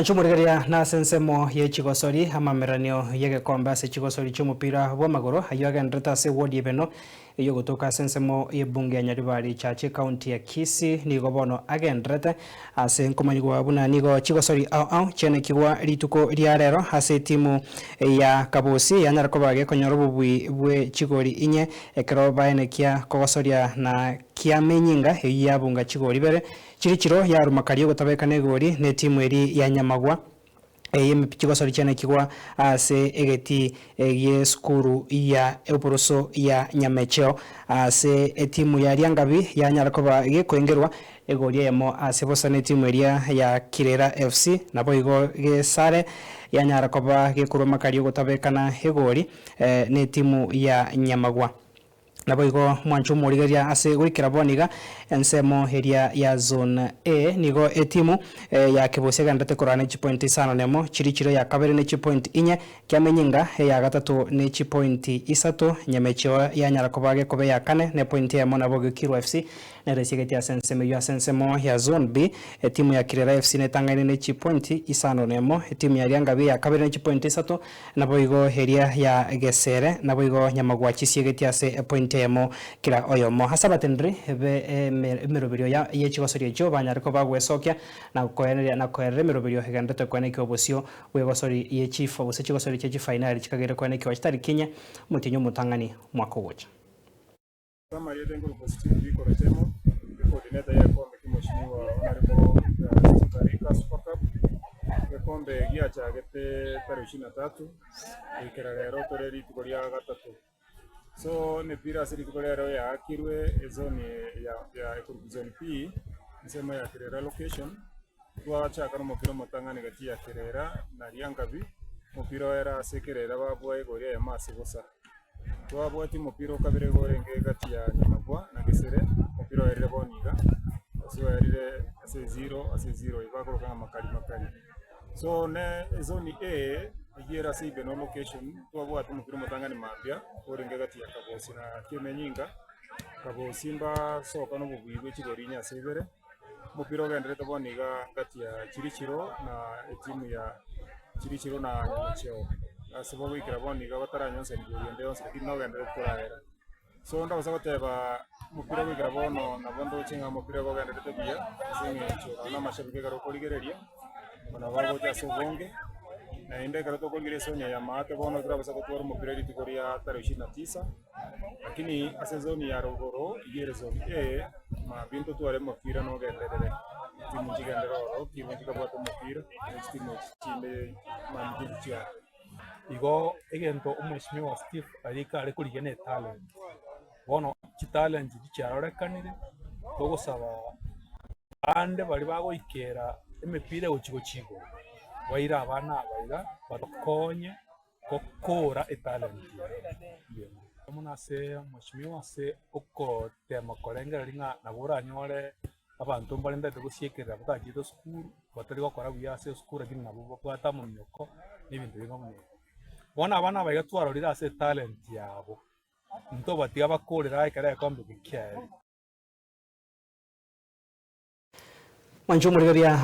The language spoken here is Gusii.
Chimorigereria nase ensemo ye chigosori, amameranio y'egekombe ase chigosori chi'omopira bw'amagoro ayio agenderete ase ewodi y'Ebeno eyio ogotoka ase ensemo y'ebunge ya Nyaribari Chache ekaunti ya Kisii nigo bono agenderete ase nkomanyigwa buna nigo chigosori ao ao chianekigwa rituko ria rero ase etimu ya Kabosi yanyara koba gekonyora obobui bwe chigori inye ekero baenekia kogosoria na Kiamenyinga eyio yabunga chigori ibere Chirichiro yaruma karia ogotabekana egori netimu eria ya Nyamagwa eye chigosori chianekigwa ase egetii giesukuru ya oboroso ya Nyamecheo. Ase etimu ya Riangabi yanyara koba gekoengerwa egori eyemo ase bosa netimu eria ya Kirera FC naboigo Gesare yanyara koba gekorwa makari ogotabekana egori netimu ya Nyamagwa. Naboigo mwanche omorigereria ase goikera bono iga ensemo eria ya zone A nigo etimu ya Kebosi egenderete korwana ne chipointi isano nemo, Chirichiro eya kabere ne chipointi inye, Kiamenyinga eya gatato ne chipointi isato, Nyamecheo yanyara koba gekoba eya kane ne pointi eyemo nabo Gikirwa FC nere esiegeti ase ensemo eyio. Ase ensemo ya zone B etimu ya Kirera FC netang'aine ne chipointi isano nemo, etimu ya Riangabi eya kabere ne chipointi isato, Naboigo eria ya Gesere, naboigo nyamagwa chisiegeti ase epointi eyemo kera oyomo. Ase abateneneri be emeroberio ye chigosorio echio banyare koba gwesokia na koeneria na koerera emeroberio egenderete koenekia obosio bw'egosori ye chifa gose chigosori chie chifainali chikageire koenekiwa chitariki inye omotienyi omotang'ani omwaka ogocha. Amarieta enkorokwa Steve Biko Ratemo, ecoordinator y'egekombe ki'Mheshimiwa Honourable Steve Arika Super Cup. Egekombe giachagete tarehe ishirini na tatu goikera rero tore rituko ria gatato. So emepira ase rituko ria rero yaakirwe ezone ya ya ekorokwa zone P, ensemo ya Kerera location, twachaka na omopira omotang'ani gati ya Kerera na Riangabi, omopira oera ase Kerera babua egori eyemo ase bosa. Twabwatia omopira o kabere iga orenge egati ya Nyamagwa na Gesere, omopira oerire bono iga, ase oerire ase eziro ase eziro igo bakoroka ng'a makari makari. So ne ezoni A, eyio ere ase Ibeno location, twabwate omopira omotang'ani mambia, orenge egati ya Kabosi na Kiemenyinga, Kabosi mbasoka na obobui bwe chigori inye ase ibere, omopira ogenderete bono iga gati ya Chirichiro na etimu ya Chirichiro na Nyamecheo. Ase bogoikera bono iga bataranyonsani igoro ende yonsi lakini nogenderete koragera. So ndagose goteba omopira goikera bono nabo ndoche ng'a omopira igo ogenderete buya ase eng'encho nonye na amashabiki ekero okorigereria, nabo bagocha ase obonge, naende ekero tokorigereria esoni eye ya maate bono torabasa gotwara omopira rituko ria tarehe ishirini na tisa. Lakini ase ezoni ya rogoro eyio ere zone A, mambia ntotware omopira nogenderere, chitimu nchigenderere ororo, timu chikabwata omopira, ne chitimu echi chinde mambia chinche chiare. Igo egento omweshimiwa Steve arike are korigia ne etalent. Bono chitalent echi chiarorekanire, togosaba abande baria bagoikera emepira egochi gochia igoro, baire abana aba iga babakonye. Gokora etalent yaye. Amo nase mweshimiwa ase ogotema korengereria ng'a nabo oranyore abanto mbarendete gosiekerera batachete esukuru, batari gokora buya ase esukuru lakini nabo babwate amaminyoko na ebinto binde buna ebi. Bono abana aba iga twarorire ase etalent yabo, ntobatiga bakorere aye ekero egekombe eke kiaerire. Mwanche omorigereria.